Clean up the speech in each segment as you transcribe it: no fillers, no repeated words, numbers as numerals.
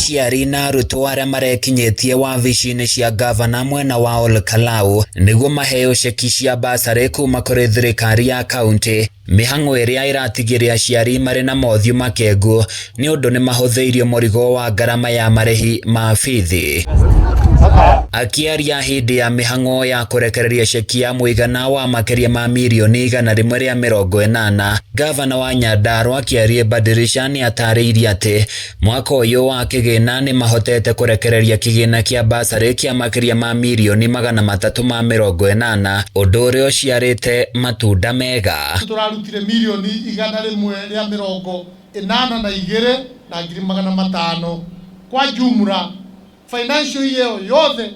Aciari na arutwo arĩa marekinyĩtie wabici-inĩ cia ngavana mwena wa Ol Kalou nĩguo maheo ceki cia basarĩ kuma kũrĩ thirikari ya kaunti, mĩhang'o ĩrĩa ĩratigire aciari marĩ na mothiũ makengu nĩ ũndũ nĩ mahũthĩirio mũrigo wa ngarama ya marĩhi ma bithi. Akĩaria hĩndĩ ya mĩhang'o ya kũrekereria ceki ya mũigana wa makĩria ma mirioni 180, ngavana wa Nyandarua Kiarie Badirisha nĩ atarĩirie atĩ mwaka ũyũ wa kĩgĩna nĩ mahotete kũrekereria kĩgĩna kĩa basarĩ kĩa makĩria ma mirioni 380, ũndũ ũrĩa ũciarĩte matunda mega. Tũrarutire mirioni 182,500 kwa jumla financial year yothe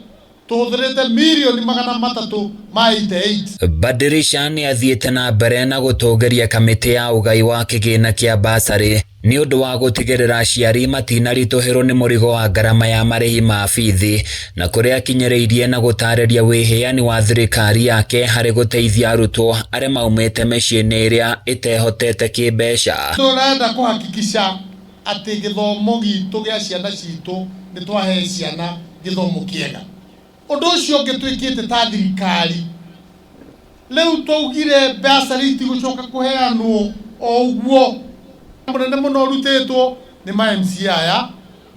tũhũthĩrĩte mirioni 388. Badirisha nĩ athiĩte na mbere na gũtũgĩria kamĩtĩ ya ũgai wa kĩgĩna kĩa basarĩ nĩ ũndũ wa gũtigĩrĩra aciari matinaritũhĩrwo nĩ mũrigo wa ngarama ya marĩhi ma bithi, na kũrĩa akinyĩrĩirie na gũtarĩria wĩheani wa thirikari yake harĩ gũteithia arutwo arĩa maumĩte mĩciĩ-inĩ ĩrĩa ĩtehotete kĩmbeca. Tũrenda kũhakikisha atĩ gĩthomo gitũ gĩa ciana citũ nĩ twahe ciana gĩthomo kĩega. Ũndũ ũcio ũngĩ twĩkĩte ta thirikari, rĩu twaugire basarĩ itigũcoka kũheanwo o ũguo. Mũnene mũno ũrutĩtwo nĩ ma MCA aya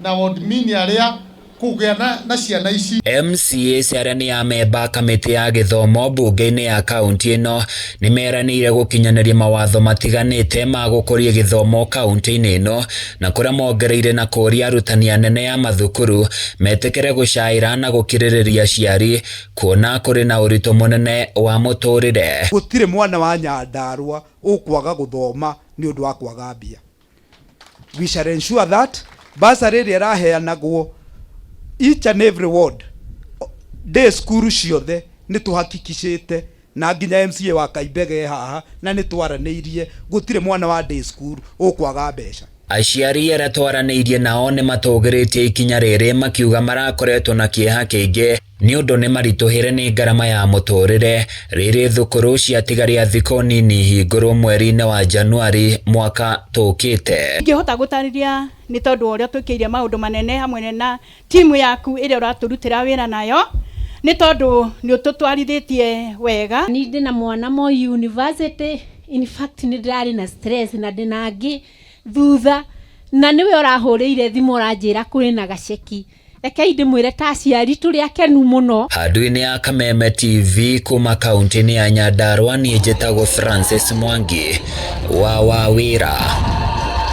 na ward mini arĩa kũgĩa na ciana ici. MCAs arĩa nĩ amemba a kamĩtĩ ya gĩthomo mbunge-inĩ ya kaunti ĩno nĩ meranĩire gũkinyanĩria mawatho matiganĩte ma gũkũria gĩthomo kaunti-inĩ ĩno, na kũrĩa mongereire na kũũria arutani anene a mathukuru metĩkĩre gũcaĩra na gũkirĩrĩria aciari kuona kũrĩ na ũritũ mũnene wa mũtũrĩre. Gũtirĩ mwana wa Nyandarua ũkwaga gũthoma nĩ ũndũ wa kwaga mbia. We shall ensure that bursary ĩrĩa ĩraheanagwo each and every ward, day school ciothe nĩ tũhakikicĩte, na nginya MCA wa Kaimbege haha na nĩ twaranĩirie, gũtirĩ mwana wa day school ũkwaga mbeca. Aciari arĩa twaranĩirie nao nĩ matũgĩrĩtie ikinya rĩrĩ makiuga marakoretwo na kĩeha kĩingĩ nĩ ũndũ nĩ maritũhĩre nĩ ngarama ya mũtũrĩre rĩrĩ thukuru ciatigaria thikũ nini hingũrwo mweri-inĩ wa Januari mwaka tũkĩte. Ingĩhota gũtarĩria nĩ tondũ wa ũrĩa twĩkĩire maũndũ manene hamwe na timu yaku ĩrĩa ũratũrutĩra wĩra nayo, nĩ tondũ nĩ ũtũtwarithĩtie wega. Niĩ ndĩna mwana Moi University, in fact nĩ ndĩrarĩ na stress na ndĩna angĩ thutha, na nĩwe ũrahũrĩire thimũ ũranjĩra kwĩna gaceki. Rekei ndĩmwĩre ta aciari tũrĩ akenu mũno. Handũ-inĩ ya Kameme TV kuma kaunti-inĩ ya Nyandarua, niĩ njĩtagwo Francis Mwangi wa Wawĩra.